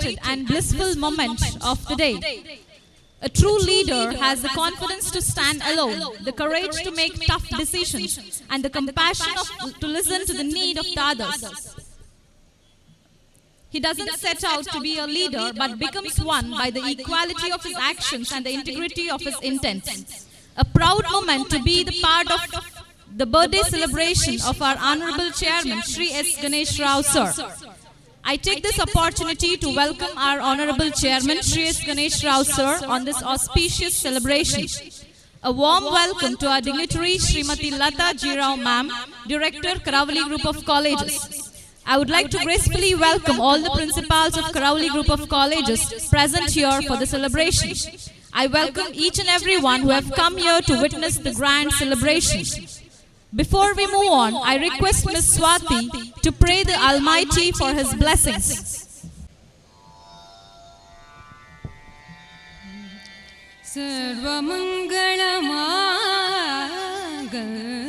celebrated and blissful moment of the day. A true leader has the confidence to stand alone, the courage to make tough decisions, and the compassion to listen to the need of the others. He doesn't set out to be a leader but becomes one by the equality of his actions and the integrity of his intents. A proud moment to be the part of the birthday celebration of our Honorable Chairman, Shri S. Ganesh Rao Sir. I take this opportunity to welcome our Honorable Chairman, Shri S. Ganesh Rao Sir, on this auspicious celebration. A warm welcome to our dignitary Srimati Lata G. Rao Ma'am, Director, Karavali Group of Colleges. I would like to gracefully welcome all the principals of Karavali Group of Colleges present here for the celebration. I welcome each and every one who have come here to witness the grand celebration. Before we move on, I request Ms. Swati to pray the Almighty for his blessings.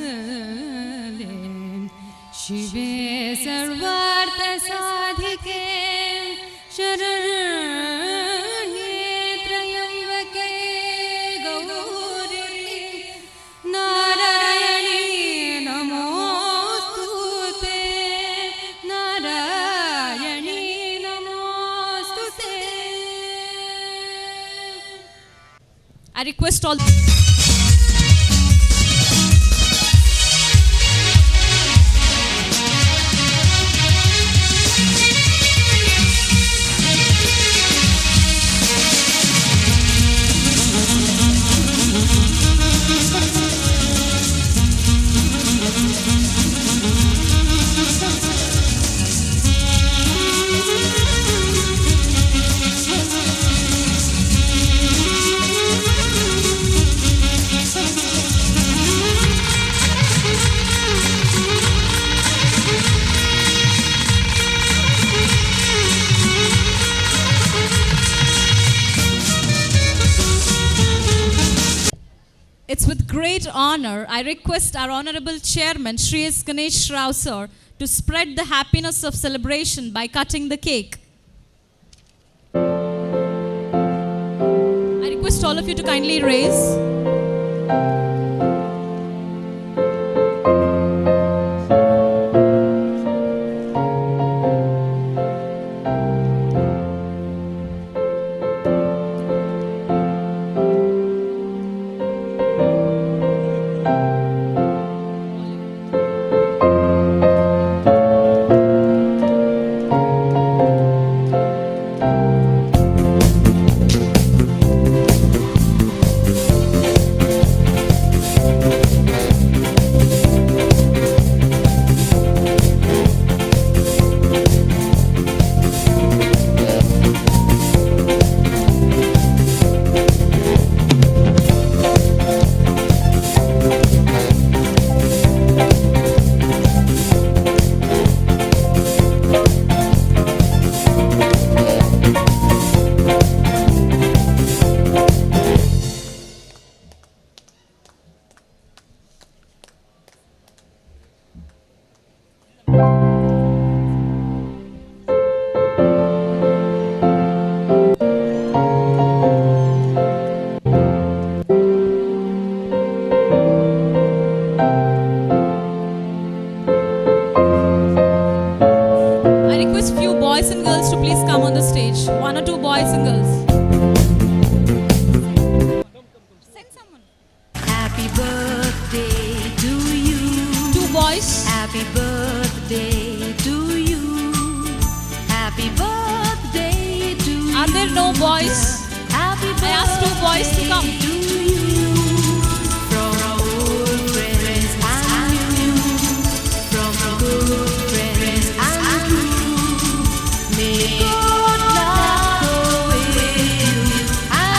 सर्वमङ्गलमाङ्गल्ये शिवे सर्वार्थसाधिके शरण्ये त्र्यम्बके गौरी नारायणी नमोऽस्तु ते, नारायणी नमोऽस्तु ते. I request all. It's with great honor I request our Honorable Chairman, Shri S. Ganesh Rao Sir, to spread the happiness of celebration by cutting the cake. I request all of you to kindly raise. I request few boys and girls to please come on the stage. One or two boys and girls. Send someone. Happy birthday to you. Two boys. Happy birthday to you. Happy birthday to Are there no boys? Happy I asked two boys to come. birthday to you. From old friends and new. From good friends and true. May good luck go with you and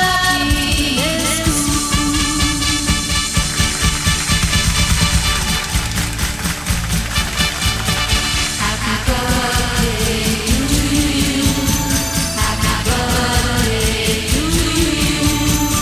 happiness too. Happy birthday to you. Happy birthday to you.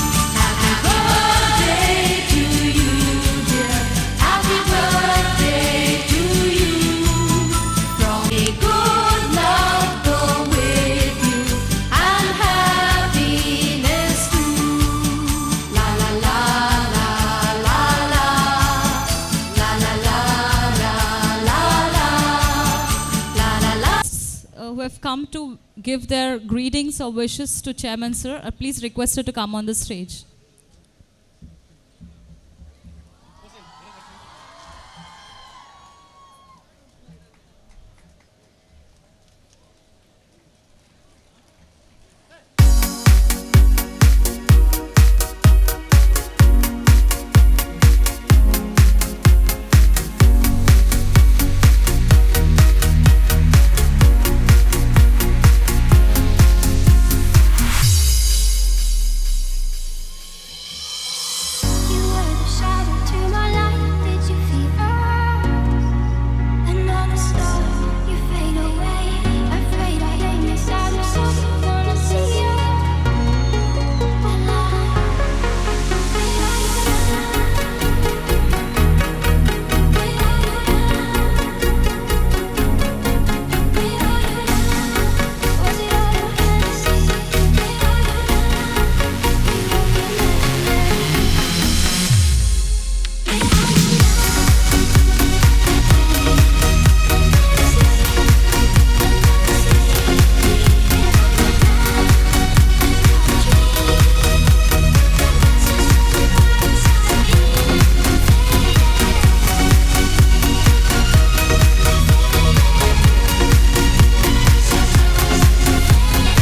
come to give their greetings or wishes to Chairman Sir are please requested to come on the stage. You were the shadow to my light. Did you feel us? Another star, you fade away. Afraid I hate myself. So wanna see you alive. Where are you now? Where are you now? Where are you now? Was it all a fantasy? Where are you now? We were imaginary.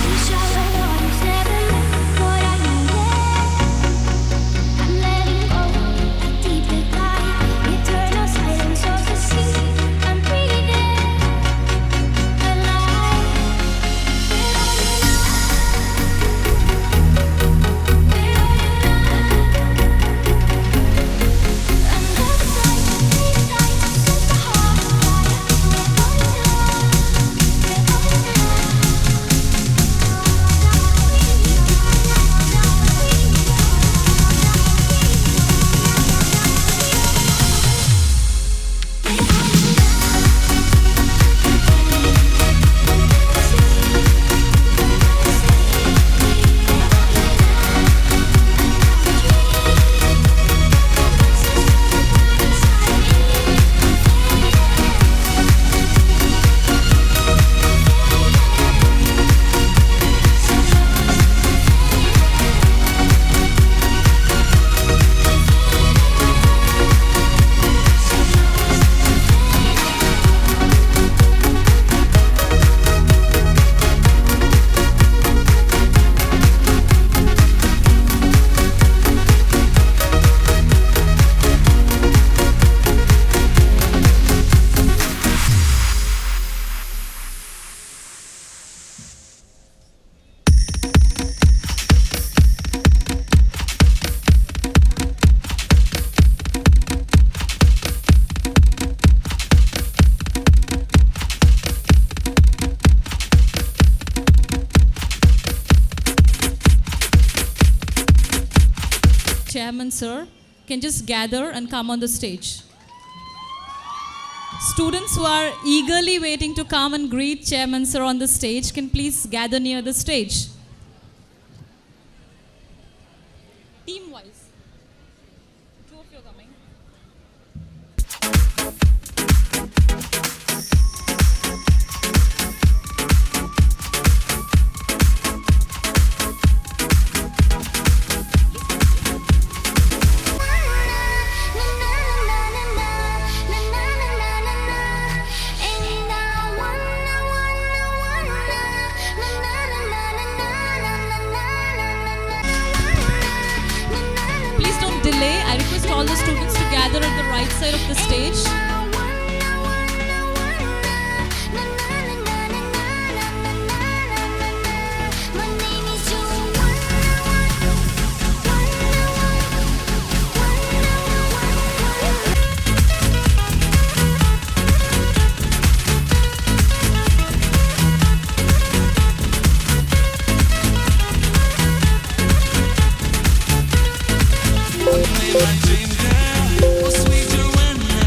We shallow waters never met what I needed. I'm letting go a deep goodbye. Eternal silence of the sea. I'm breathing alive. Where are you now? Where are you now? Under the light, inside, set the heart on fire. Where are you now? Where are you now? Chairman Sir can just gather and come on the stage. Students who are eagerly waiting to come and greet Chairman Sir on the stage can please gather near the stage. Team wise. Two of you are coming. Please don't delay. I request all the students to gather at the right side of the stage. My name is Joanna. My dream girl, oh sweet Joanna.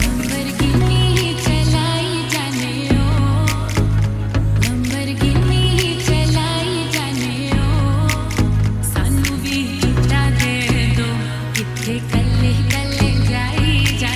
Lamborghini चलाई जाने ओ, Lamborghini चलाई जाने ओ, सानू भी ਝੂਟਾ ਦੇ ਦੋ, ਕਿੱਥੇ ਕੱਲੇ ਕੱਲੇ ਜਾਈ।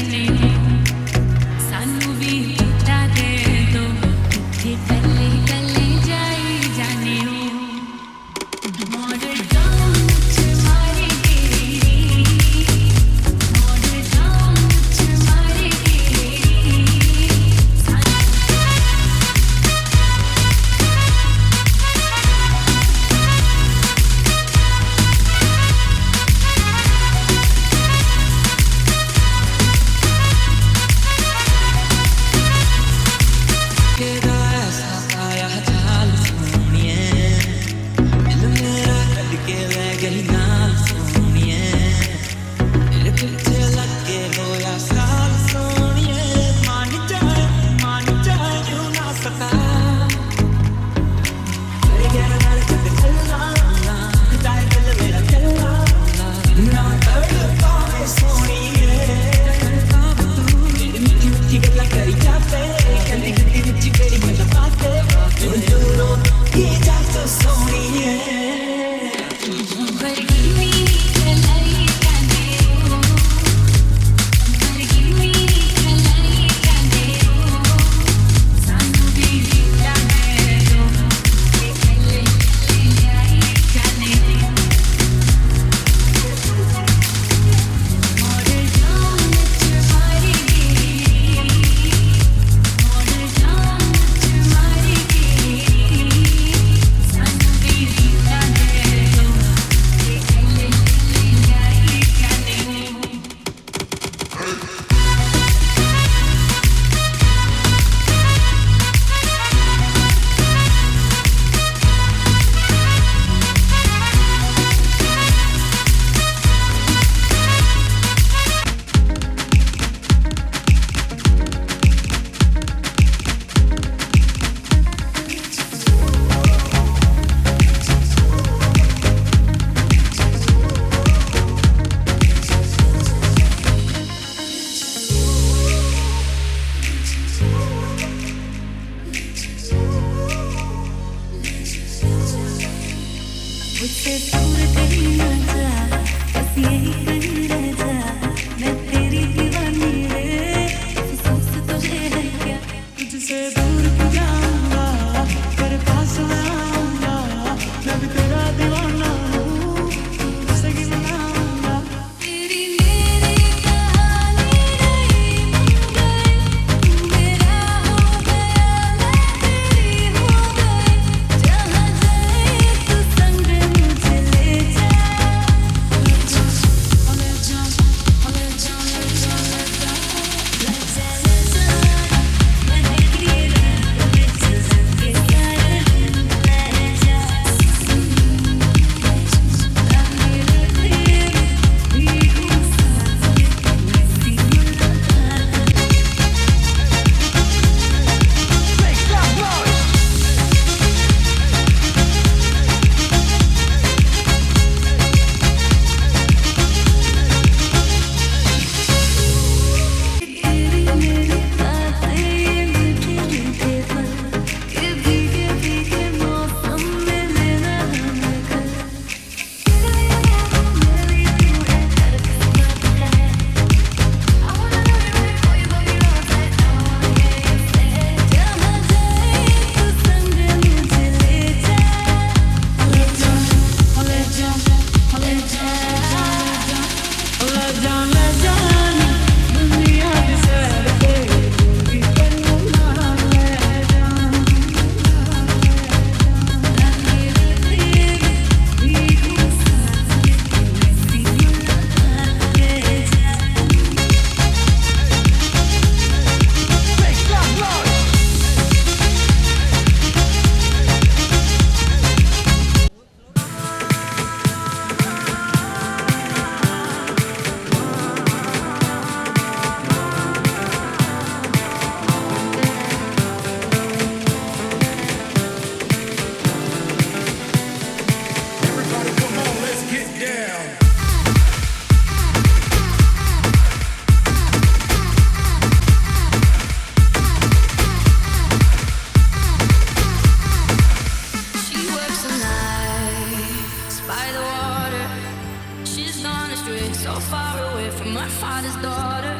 father's daughter.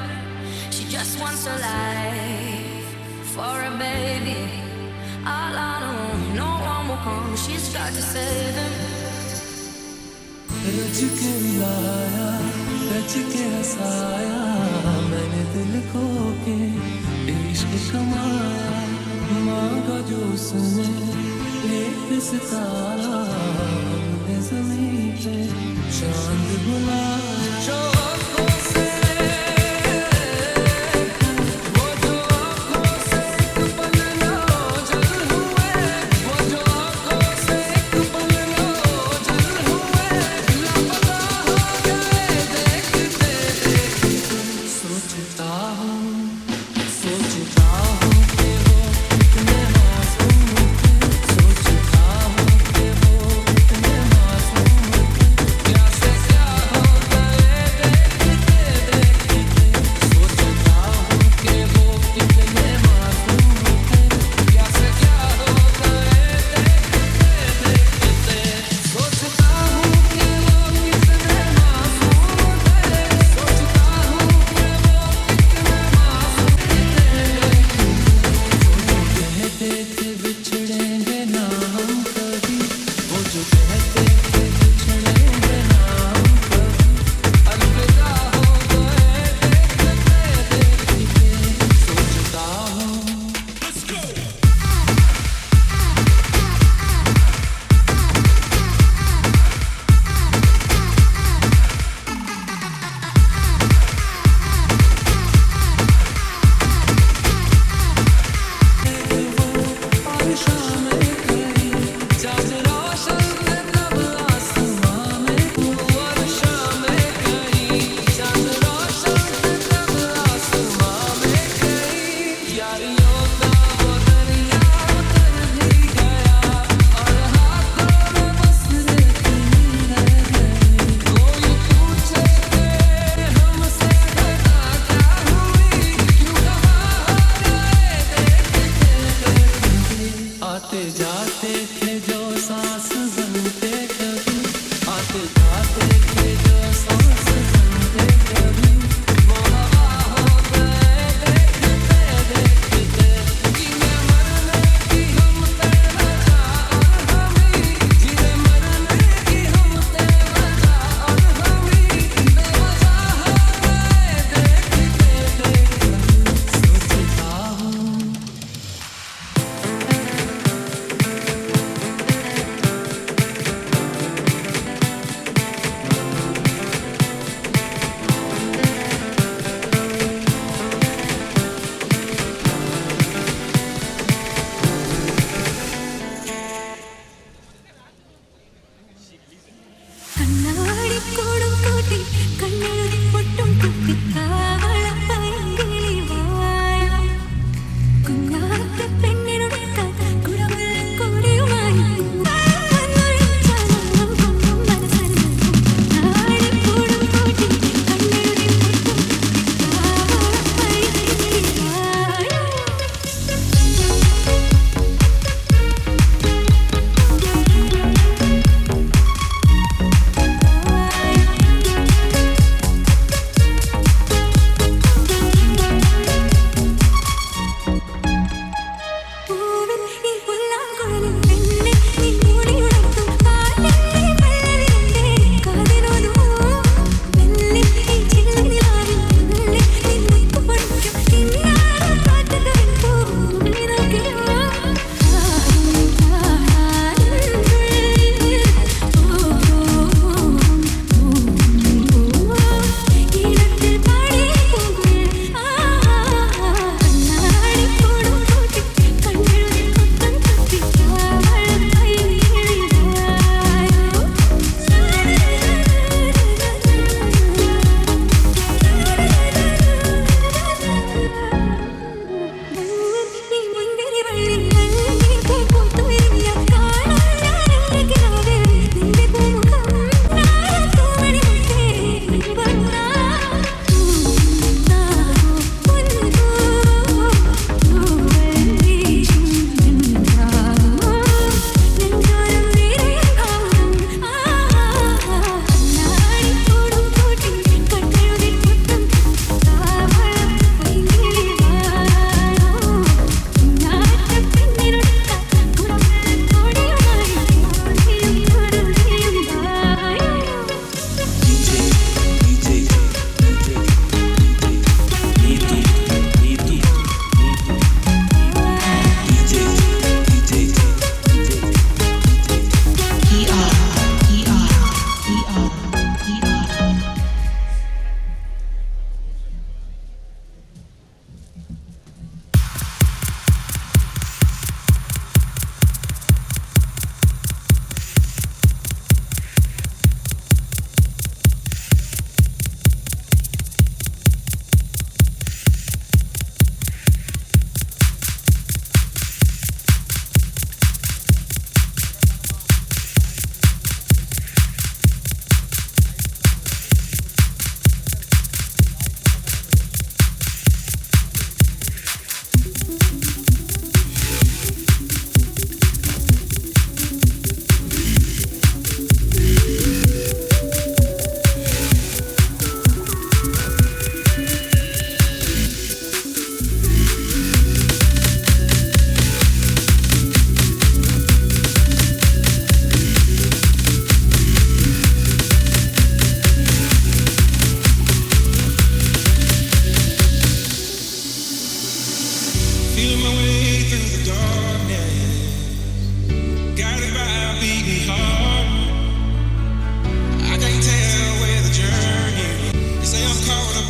She just wants a life for a baby. All on her own, no one will come. She's got to save him. रच के लाया, रच के हंसाया, मैंने दिल खो के इश्क कमाया। मांगा जो उसने एक सितारा, हमने जमीन पे चांद बुलाया। जो आंखों से, वो जो आंखों से एक पल ना ओझल हुए, वो जो आंखों से एक पल ना ओझल हुए, लापता हो गए देखते देखते। सोचता हूँ, सोचता हूँ कि वो कितने मासूम थे। सोचता हूँ कि वो कितने मासूम थे, क्या से क्या हो गए।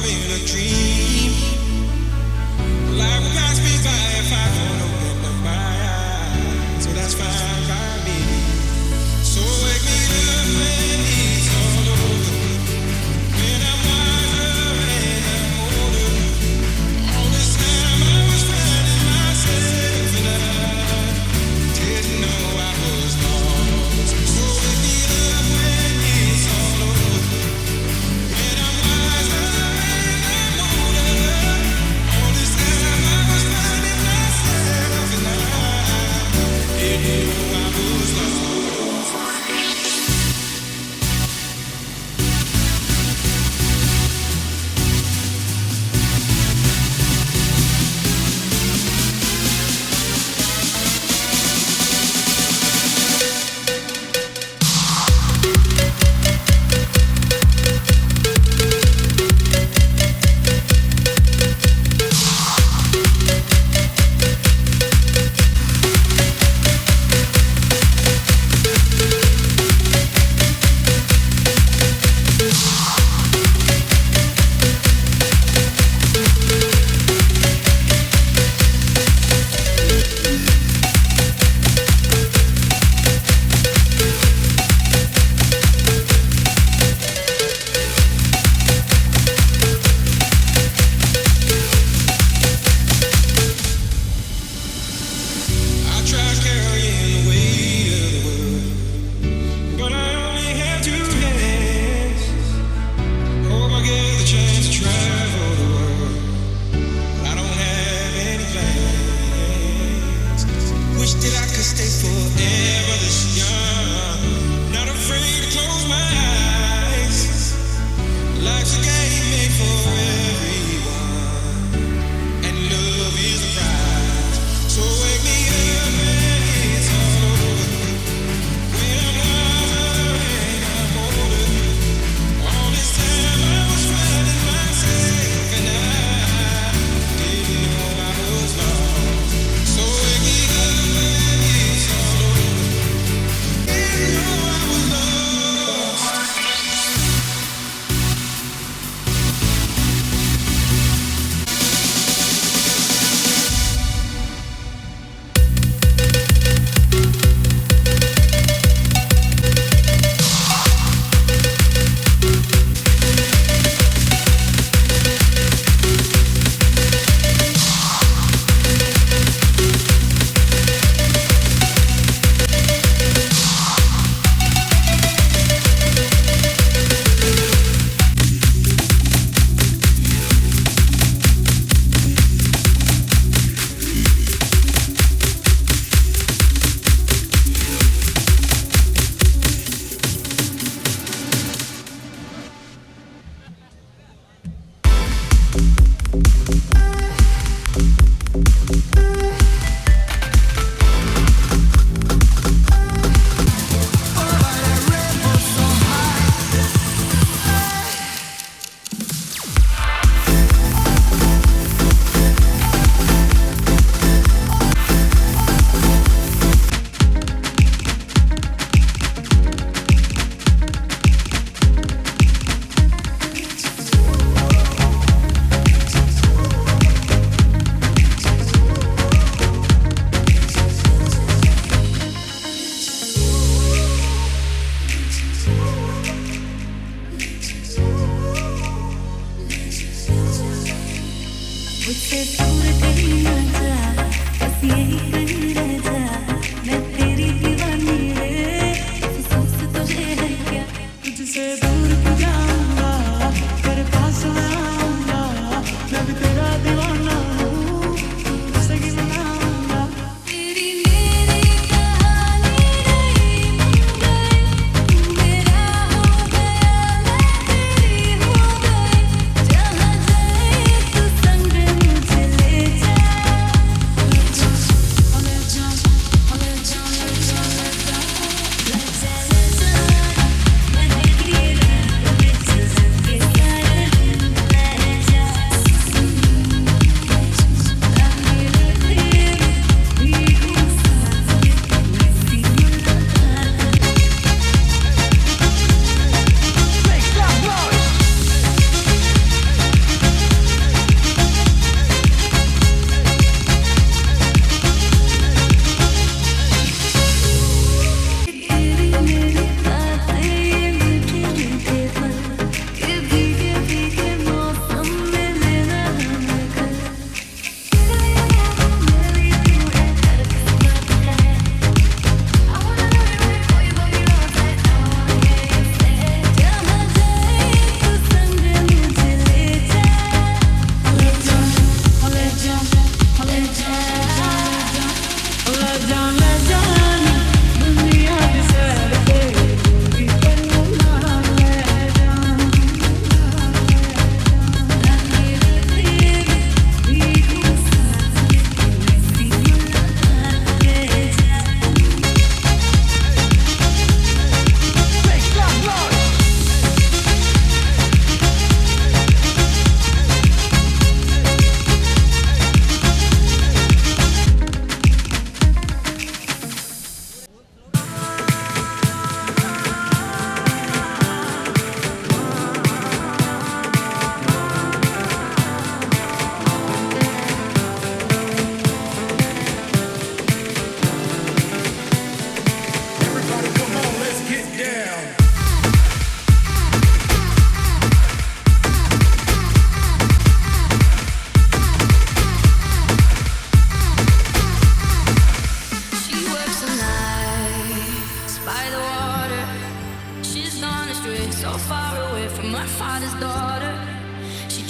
in a dream. Life will pass me by if I don't open up my eyes. So that's fine by me. So wake me up when it's all over. When I'm wiser and I'm older. All this time I was finding myself and I didn't know I was lost. So wake me up when it's all over. When I'm wiser and I'm older. All this time I was finding myself and I didn't know I was lost. I tried carrying the weight of the world, but I only have two hands. Hope I get the chance to travel the world, but I don't have any plans. Wish that I could stay forever this young, not afraid to close my eyes. Life's a game made for everyone, and love is the prize. So wake me up when it's all over. When I'm wiser and I'm older. All this time I was finding myself and I didn't know I was lost. So wake me up when it's all over. Didn't know I was lost. मुझसे दूर कहीं ना जा, बस यही कहीं रह जा, मैं तेरी दीवानी रे, अफसोस तुझे है क्या। तुझसे दूर क्यों जाऊंगा, तेरे पास मैं आऊंगा, मैं भी तेरा दीवाना हूँ, तुझसे ही मनाऊंगा। तेरी मेरी कहानी रही बन गई, तू मेरा हो गया मैं तेरी हो गई, जहाँ जाए तू संग मुझे ले जा।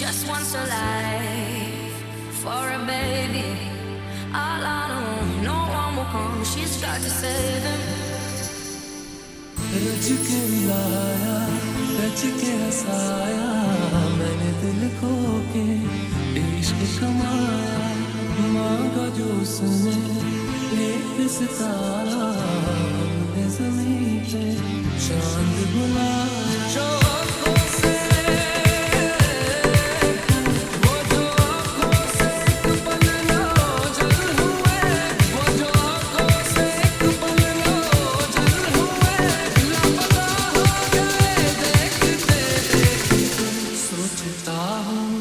just wants a life for a baby. All on her own, no one will come. She's got to save him. रच के लाया, रच के हंसाया, मैंने दिल खो के इश्क कमाया। मांगा जो उसने एक सितारा, हमने जमीन पे चांद बुलाया। जो आंखों से, वो जो आंखों से एक पल ना ओझल हुए, वो जो आंखों से एक पल ना ओझल हुए, लापता हो गए देखते देखते। सोचता हूँ,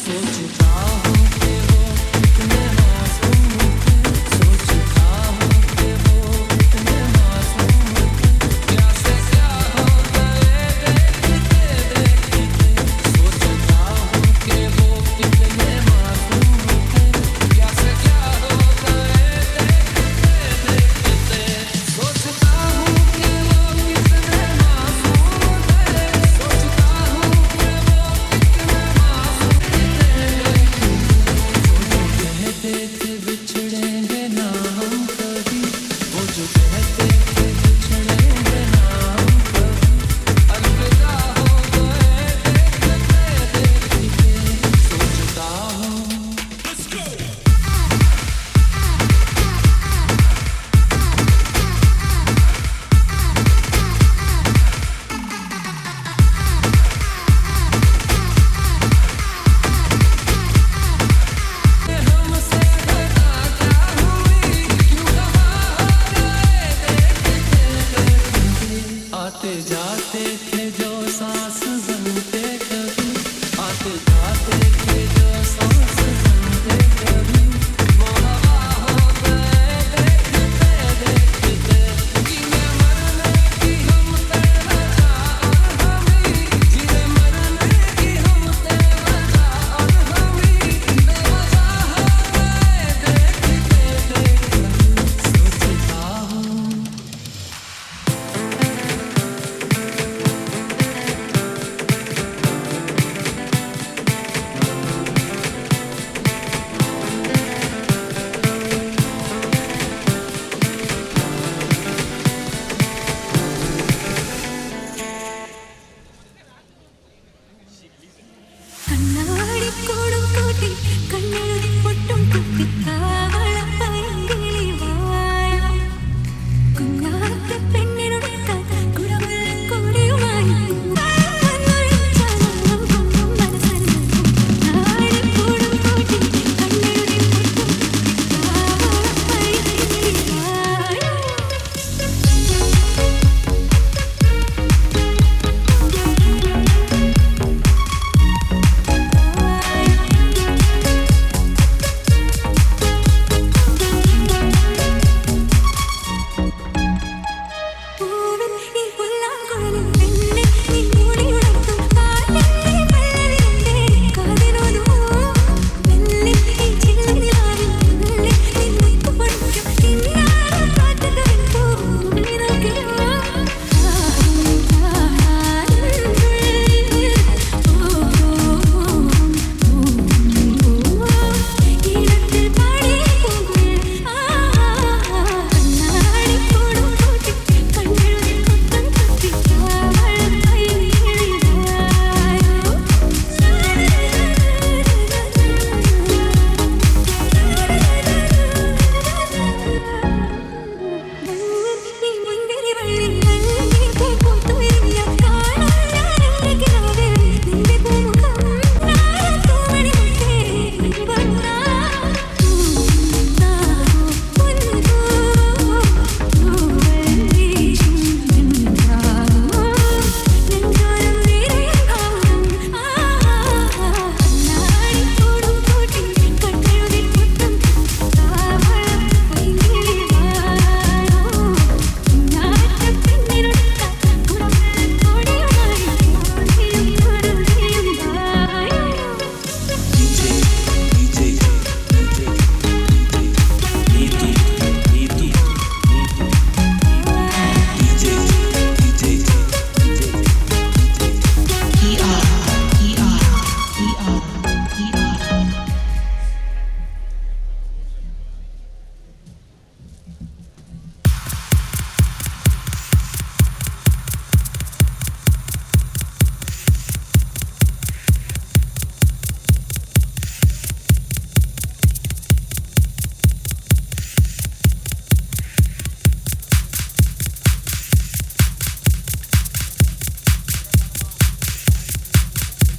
सोचता हूँ कि वो कितने मासूम थे। सोचता हूँ कि वो कितने मासूम थे। क्या से क्या हो गए देखते देखते। सोचता हूँ कि वो कितने मासूम थे। क्या से क्या हो गए देखते देखते। सोचता हूँ कि वो कितने मासूम थे। सोचता हूँ कि वो कितने मासूम थे। वो जो कहते थे बिछड़ेंगे ना हम कभी, वो जो कहते थे बिछड़ेंगे ना हम कभी, अलविदा हो गए देखते देखते। सोचता हूँ। हमसे खता क्या हुई, क्यों खफा हो गए देखते देखते। आते जाते थे जो सांस बनते कभी, आते जाते थे।